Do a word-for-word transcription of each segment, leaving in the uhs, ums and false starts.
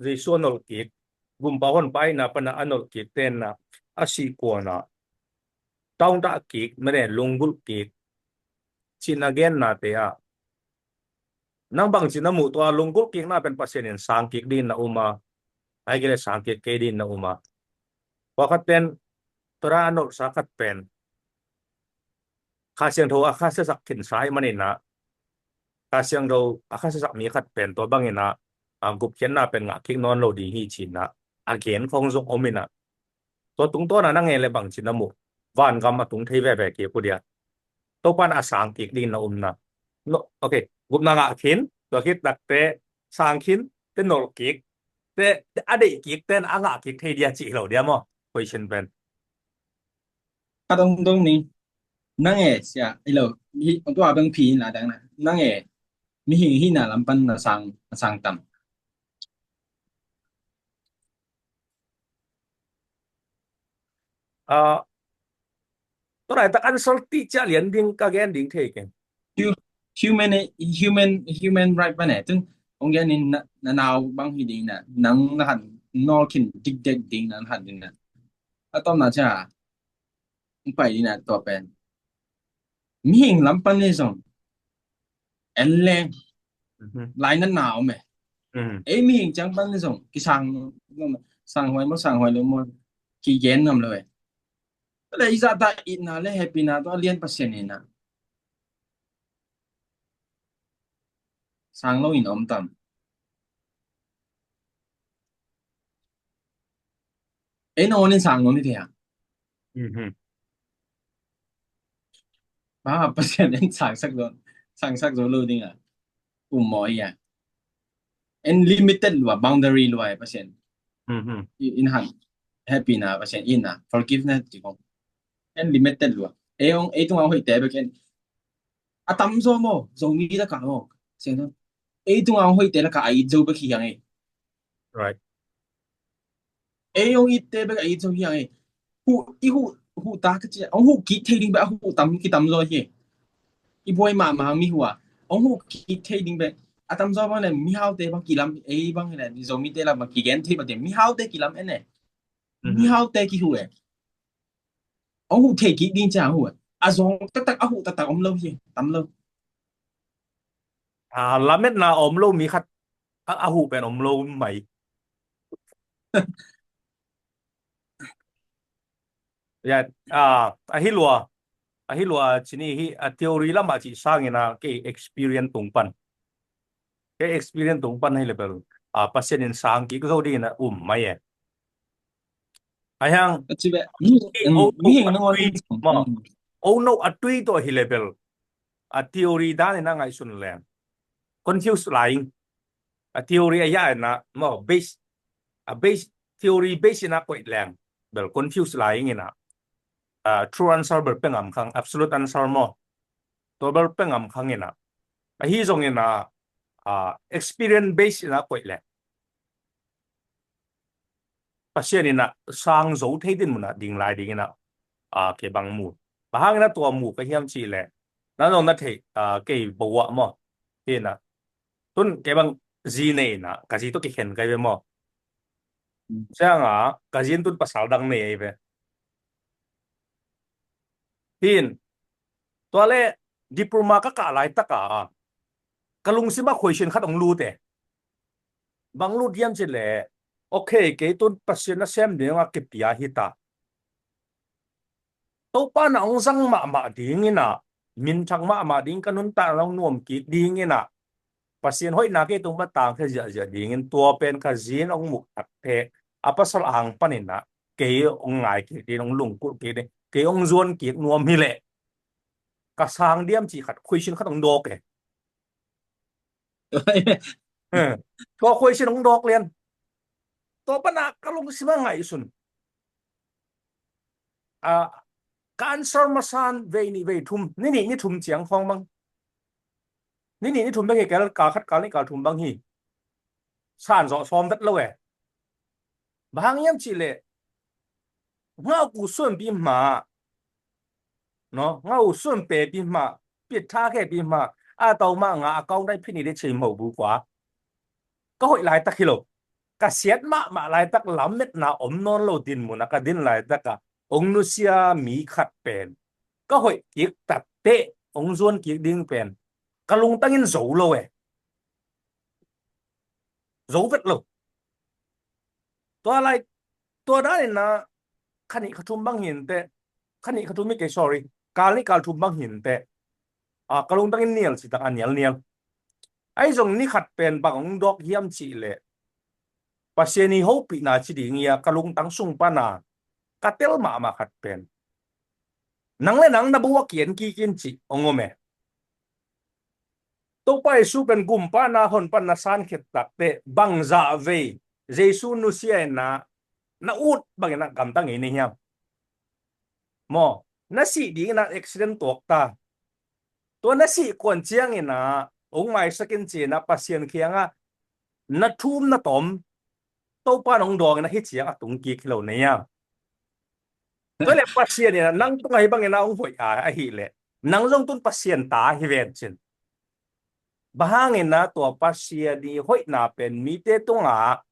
Jesu a nolh kik, gumpa honpa ahihna pana a nolh kik tenna a sih kuana taungtah kik mane lunggulh kik cihna gennate ah nang bangci na muh tua lunggulh kikna pen Pasian in sang kik dingin na um a, ai kei le sang kik kei dingin na um a, pakhat pen tua a nolhsa khat pen Kha Siangtho a kha siasak khinsa ahih maninah Kha Siangtho a kha siasak mi khat pen tua banginah a gupkhiatna pen ngah kik nawn lo ding hi cinah a gen khong zong om inah tua tungtawna na ngen le bangci na muh vangam a tung thei veve kik uh dia Topa na a sang kik ding na umna. No, okay, gupna ngah khin tua khit takte sang khin te nolh kik te a deih kik te na a ngah kik thei dia cih lo dia maw? Question pen a dong dong ni nang e sia ilo hi tua bang phi na dang na nang e mihing hina lam pan na sang na sang tam. Ah, tua lai tak answer ti cia lian ding ka gen ding thei ken. Hu- human human human right pan e tun ong gen in na na nau bang hi ding na nang na han nol khin dik dek ding na han ding na a tom na cia pai dina tua pen mihing lam pan ni zong en leng lai na nau me ei mihing ciang pan ni zong kisang sang huai mo sang huai lo mo kigen ngam lo e. Tua le i zahta itna le hepina tua lian Pasian ina sang lo in om tam. Ei nong onin sang nong ni thei a. Ba Pasian en sang sak zo sang sak zo lo ding a. Um mo ia. En limited lua boundary lua Pasian. In han happy na Pasian in na forgiveness ti kong. En limited lua. Ei ong ei tunga hoih te bek en a tam zo maw Zomi lakah maw Siangtho ei tunga hong hoihte lakah a it zo bek hi hiang ei. Ei hong itte bek a it zo hi hiang ei. Huh i huh huh ta ka ci hong huh kik thei ding bek a huh tam kitam zaw hi. I buai mahmah hang mi huh a hong huh kik thei ding bek a tam zaw bang le mihaute bang kilam ei bang hi le Zomite la bang kigen thei bang te mihaute kilam en e. Mihaute kihuh e. Hong huh thei kik ding ciang huh a zong taktak a huh taktak om lo hi tam lo. Lametna om lo mi khat a huh pen om lo mai. Ahi lua ahi lua cini hi a theory lamah cih sangin a kei experience tung pan kei experience tung pan hi le bel Pasian in sang kik zo dingin a um mai e. Ahiang mihing nang on oh no a tui tawh hi le bel a theory dan in a ngaihsun leng confuse lai ing. A theory a ya in a maw base a base theory base in a koih leng bel confuse lai ing in a true answer bel pe ngam khang absolute answer maw tua bel pe ngam khang in a ahi zong in a experience base in a koih leng Pasian in a sang zo thei din munah ding lai ding in a kei bang mu. Bang hangin a tua mu ka hiam cih leh na zong na theih kei bawah maw hi in a tun kei bang zi nei in a ka zi tawh kikhen kai ve maw. Cianga ka zin tun pasal dang nei ei ve. Hin tua le diploma ka kah laitaka ka lungsima question khat hong lut e. Bang lut hiam cih leh okay kei tun Pasian na sem ding a kipia hita. Topa na hong zang mahmah ding in a minthang mahmah ding ka nuntakna hong nuam kik ding in a Pasian hoihna kei tung pan tangkhia ziahziah dingin tua pen ka zin hong muh tak the a pasal ang panin a kei hong ngai kik ding hong lungkulh kik ding kei hong zuan kik nuam hi leh ka sang diam cih khat question khat hong dawk e. Tua question hong dawk lian tua pana ka lungsima ngaihsun. Ka answer masan vei nih vei thum ni nih ni thum ciang khawng bang ni nih ni thum bek hi kal kal khat kal nih kal thum bang hi. San zawh sawm vet lo e. Bang hang hiam cih leh ngau ku suan pi hma no ngau suan pe pi hma pit tha khe pi hma a tau mah nga account dai phi ni de chei mo bu kua ka hoih lai tak hi lo. ka siat mahmah laitak, lametna om nawn lo dinmun ah ka din laitak ah hong nusia mi khat pen ka hoih kik takteh hong zuan kik ding pen ka lungtang in zo lo e. Zo vet lo. Tua lai, tua dan in ah kha nih kha thum bang hi inteh, kha nih kha thum hi kei, sorry, kal nih kal thum bang hi inteh, a, ka lungtang in nial cih tak a nial nial. Ahi zong ni khat pen bang hong dawk hiam cih leh Pasian i hopihna ci ding hi a, ka lungtang sung pan a ka tel mahmah khat pen nang le nang na bu a kian kik in cih hong om e. Topa Jesu pen gum pan a hon pan na san khit takteh bangzah vei Jesu nusia in ah na ut bangin ah gamta ngei na hiam? Maw, na sih dingin ah accident tuak ta. Tua na sih kuan ciangin ah hong maisak in ci-in ah Pasian kiangah na thum na tom, Topa in hong dawngin ah hih ciang a tung kik hi lo na hiam? Tua leh Pasian in ah nang tungah hih bangin ah hong hoih a, ahih leh nang zong tun Pasian ta hi ven cin. Bang hangin ah tua Pasian i hoihna pen mite tungah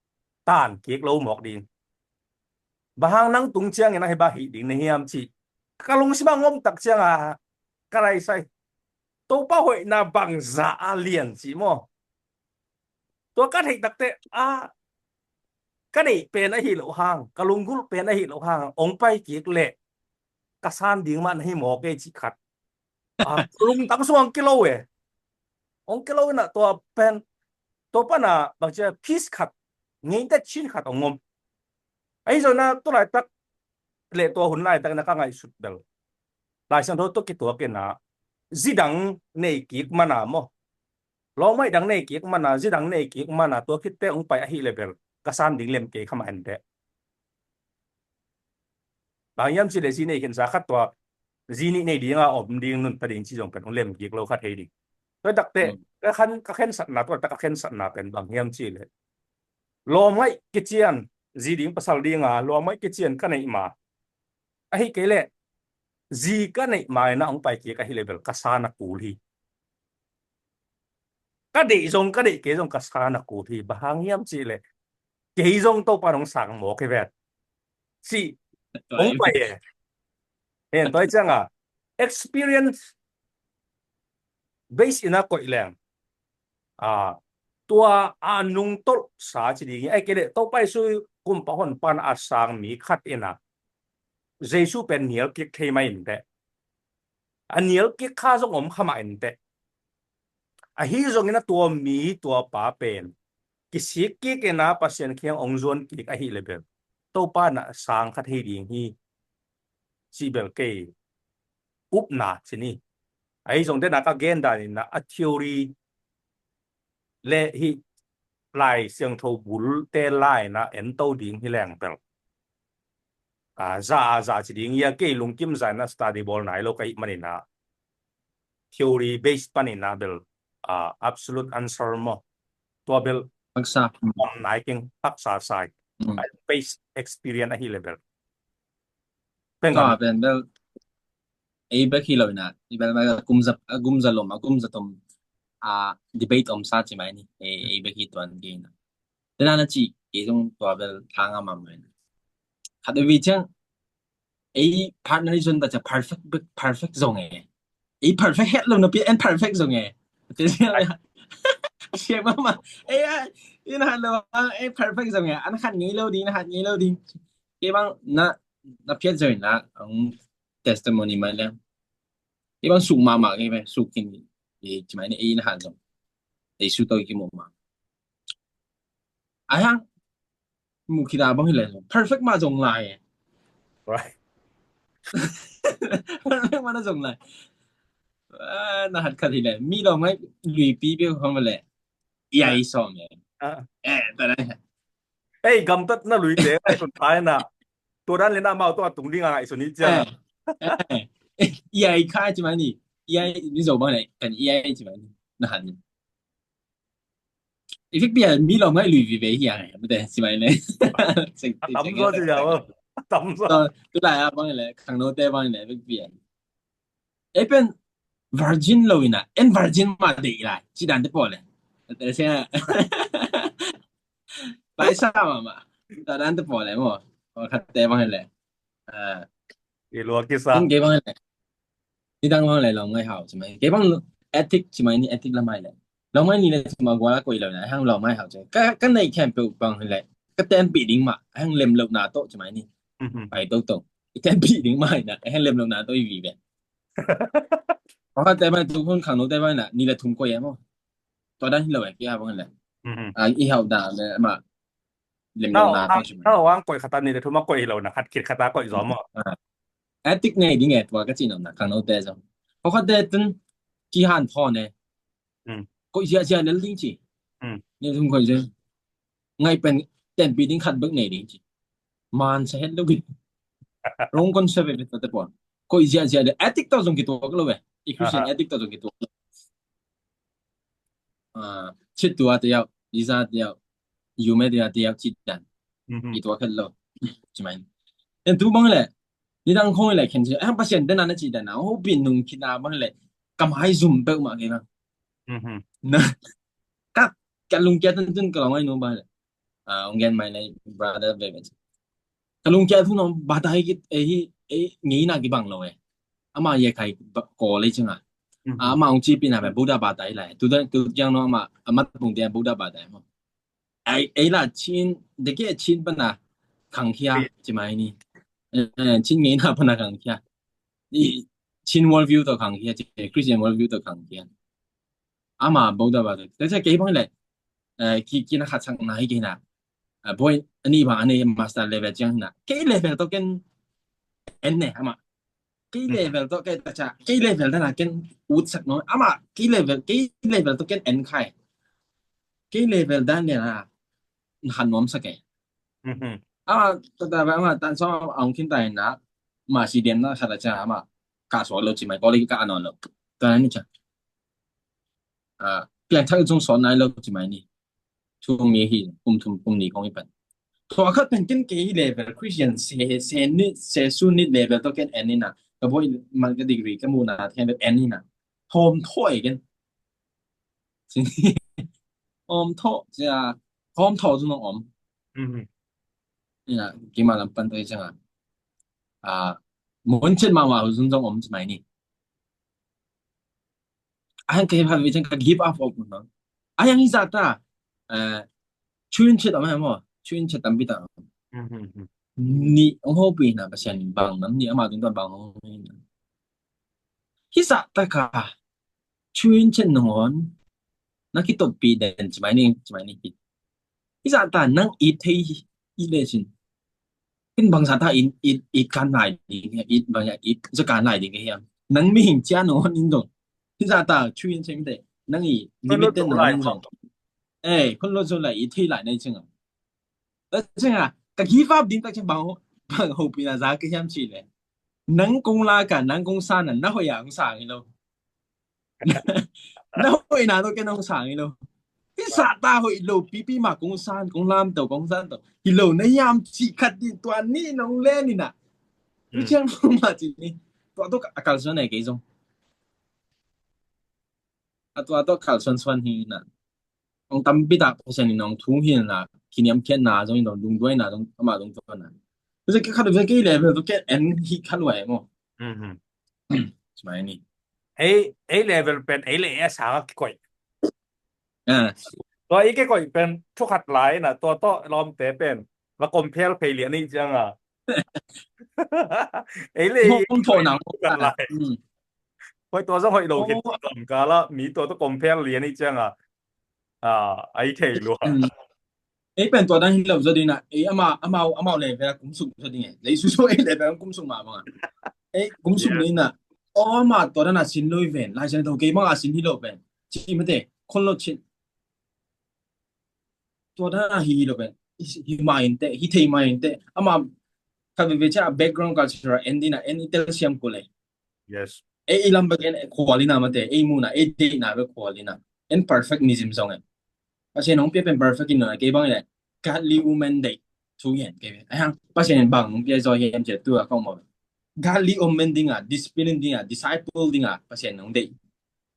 tan kik lo mawk ding? Bang hang nang tung ciangin ah hih bang hih ding na hiam cih ka lungsim ah hong om tak ciangah ka laisai. Topa hoihna bangzah a lian cih maw? Tua ka theih takteh a, ka neih pen ahi loh hang, ka lunggulh pen ahi loh hang hong pai kik leh ka san ding mah na hi mawk e cih khat. A, lungtang sung hong kilo e. Hong kilo in ah tua pen, tua pan a bangci a peace khat, ngeite chin khat hong om. Ahi zong in ah tu laitak le tua hun laitak in ah ka ngaihsut bel Lai Siangtho tawh kituak in ah zi dang nei kik man a maw, lawmngaih dang nei kik man a, zi dang nei kik man a, tua khitteh hong pai ahih leh bel ka san ding lem kei kha mah inteh. Bang hiam cih leh zi nei khinsa khat tua zi nih nei ding a om ding, nunta ding cih zong pen hong lem kik lo kha thei ding. Tua takteh ka khan, ka khensatna, tua tak ka khensatna pen bang hiam cih leh lawmngaih kician, zi ding pasal ding a lawmngaih kician ka neih ma, ahih kei leh zi ka neih ma in ah hong pai kik ahih leh bel ka san a kul hi. Ka deih zong ka deih kei zong ka san a kul hi. Bang hang hiam cih leh kei zong Topa in hong sang mawk hi vet cih hong pai e. Hen, tua hi ciangah experience base in ah koih leng, a, tua a nungtolhsa ci ding hi. Ahih kei leh Topa Jesu gumpa hon pan a sang mi khat in ah Jesu pen nial kik thei mah inteh, a nial kik kha zong om kha mah inteh. Ahi zongin ah tua mi, tua pa pen kisik kik in ah Pasian kiang hong zuan kik ahih leh bel Topa in ah sang kha thei ding hi cih bel kei upna ci ni. Ahi zong den a ka gen dan in ah a theory le hih Lai Siangtho bulte la in ah ento ding hi leng bel, a, za a za ci ding hi a, kei lungkim za in ah study bawl nai lo ka hih man in ah theory base pan in ah bel, a, absolute answer maw, tua bel haksa, mm, om nai keng, haksa sai. Mm. A, base experience ahih leh bel pen tua kan pen bel ei bek hi lo in ah, i bel bel a gumza, a gumza lom, a gumza tom, a, debate omsa ci mai ni. Ei, ei bek hi tuan kei in ah. Tena na ci kei zong tua bel thang a mam mai na. Khat vei ciang ei partner i zon ta cia perfect, perfect zong e. Ei perfect het lo na pi en perfect zong e. Te sia ma ma. Ei a, i na hat lo a, ei perfect zong e. An khat ngei lo ding, na hat ngei lo ding. Kei bang na, na phiat zong na, ang testimony mai le. Kei bang suk ma ma kei be, suk kin. Ei ci mai ne, ei na hat zong. Ei su to ki mo ma. Ai hang, mu khita bang hi le, perfect mah zong lai e. Right. Perfect mah na zong lai. Ah, na hat khat hi le, mi lawm ngai lui pi pi khong le. Iai sawm e. Ah. Eh, ta lai. Ei, gamtat na lui te, ai sun tai na. Tua dan le na mau tua tung ding a ngai sun ni cia. Eh, eh. Iai kha ci mani. Iai ni zo bang le, kan iai ci mani. Na hat ni. I fik bia mi lawm ngai lui vive hi a ngai, mate, ci mai le. A tam zaw ci a, a tam zaw. Tu lai a bang le, khangno te bang le, fik bia. Ei pen virgin lo ina, en virgin ma dei lai, ci dan te pawl le. Te sia. Ai sa mah mah. Tua dan te pawl le maw. Tua khat te bang le. Ah, i lua kisa. Kei bang le. Nidang bang le lawm ngai hau ci mai. Kei bang ethic ci mai ni, ethic la mai le. Lawm ngai ni le ci ma gua la koi lo na hang lawm ngai hau ci. Ka ka nei khempeuh bang le. Ka tenpih ding mah hang lem lo na to ci mai ni. Pai to to. I tenpih ding mah na hang lem lo na to i vi ve. Tua khat te bang tu hun khang no te bang na ni le thum koi e maw. Tua dan hi lo e kia bang le. A i hau da le mah. Lem lo na to ci mai. Tau ang koi khata ni le thum a koi hi lo na khat khit khata koi zaw maw. Ethic nei ding e tua ka ci nop na khang no te zaw. Tua khat te tun ki han thawn e. Koih ziahziah lel ding ci. Ni thum koih ziah. Ngai pen tenpih ding khat bek nei ding ci. Man sa het lo bik. Rong kon sa ve ve ta te pon. Koih ziahziah lel ethic tawh zong kituak lo ve. I Christian ethic tawh zong kituak lo. Chit tua te yau, iza te yau, yume te yau, te yau chit dan. Kituak het lo. Ci mai. En tu bang le. Nidang khong le khen ci. Pasian te na na ci dan na. Ho pin nung kina bang le. Ka mai zum peuh mah kei bang. Na ka ka lungkia tun tun ka long ai nu ba le. Ah, ong gen mai nei brother bebe. Ka lungkia thu nong ba tai kit e hi e ngi na ki bang lo e. Ama ye kai ko le chinga. Ama ong chi pi na be Buddha ba tai lai. Tu da tu jang no ama ama pung dia Buddha ba tai mo. Ai ei la chin de ke chin pa na khang khia ci mai ni. Eh, chin ngi na pa na khang khia. I chin world view to khang khia ci Christian world view to khang khia. Ama Buddha ba te te kei bang le. Eh, ki ki na khat sak na hi kei na. Eh, boy ani ba ani master level chiang na. Kei level to ken en ne ama. Kei level to kei ta cha. Kei level da na ken ut sak no. Ama kei level kei level to ken en khai. Kei level da ne na. Han nom sak e. Ama ta ta ba ama tan so ang kin tai na. Ma si dem na khat ta cha ama. Ka so lo ci mai ko le ka anon lo. Ta ni cha. Ah, piang thak zong son nai lo ci mai ni. Thu mi hi kum thum kum ni kong i pan. Tua khat pen ken kei level Christian se se ni se su ni level to ken en ni na. Ka boy man ka degree ka mu na then en ni na. Thom thoi ken. Om tho cia om tho zong om. Ina kima lam pan to i changa. Ah, mun chet mama hu zong om ci mai ni. Ang kei pha vi chang ka give up op no. Ayang i za ta. Eh, chuin chet ama mo. Chuin chet tampi ta. Ni ong ho pi na Pasian bang nam ni ama tung ta bang ho. Hi za ta ka. Chuin chet nong on. Na ki top pi den ci mai ni ci mai ni. Hi za ta nang i thei i le sin. Kin bang sa ta in it it kan lai ding it bang ya it za kan lai ding hiam. Nang mi hing chia no nin dong. Hi za ta chuin cheng de. Nang i limit ten no nin dong. Eh, kun lo zo lai i thei lai nei cheng. Ta cheng a ka give up ding ta cheng bang bang ho pi na za ka hiam chi le. Nang kong la ka nang kong sa na na hoi a kong sa ngi lo. Na hoih na to ken hong sang hi lo. Hi sa ta hoih lo pipi ma kong san kong lam to kong san to hi lo na yam ci khat din tua ni nong le ni na. Tu chiang ma ci ni tua to a kal suan e kei zong a tua to kal suan suan hi na. Ong tampi ta Pasian in ong thu hi na kiniam khiat na zong in ong dung duai na zong ama zong tua na. Pasian ke khat ve ke level to ke en hi khat lo e mo. Sumai ni. Ei ei level pen ei le e sa kikoih. Tua i kikoih pen thu khat lai na tua to lawmte pen va compare phei lian i ciang a. Ei le i kikoih thu khat lai. Hoi tua zong hoih lo khin lam ka la mi tua to compare lian i ciang a. Ai thei lua. Ei pen tua dang hi lo zaw ding a ei amau amau amau level a kum suk zaw ding e lei su zaw ei level a kum suk mah bang a ei kum suk ding a aw amah tua dang a sin lo i ven lai sian tho kei bang a sin hi lo pen ci mate khon lo chin tua dang a hi hi lo pen hi ma in te hi thei ma in te amah khat veve cia background culture en ding a en i tel siam ko le. Yes. Ei i lam bek en khual ina mate ei muna ei deihna bek khual ina en perfect ni zim zong e. Pasian hong pia pen perfect in nona kei bang le godly woman dei thu hian kei ve. Ai hang Pasian in bang hong pia zaw hian cia tua kong maw. Godly woman dinga discipline dinga disciple dinga Pasian hong dei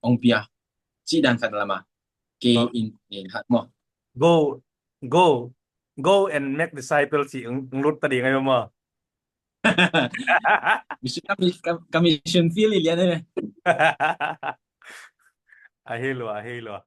hong pia. Ci dan khat lama kei in in hat maw. Go go go and make disciple ci ng lut ta ding ai maw. Mission, ka mi-, ka, ka mission field i lian ai. Ahi lua, ahi lua.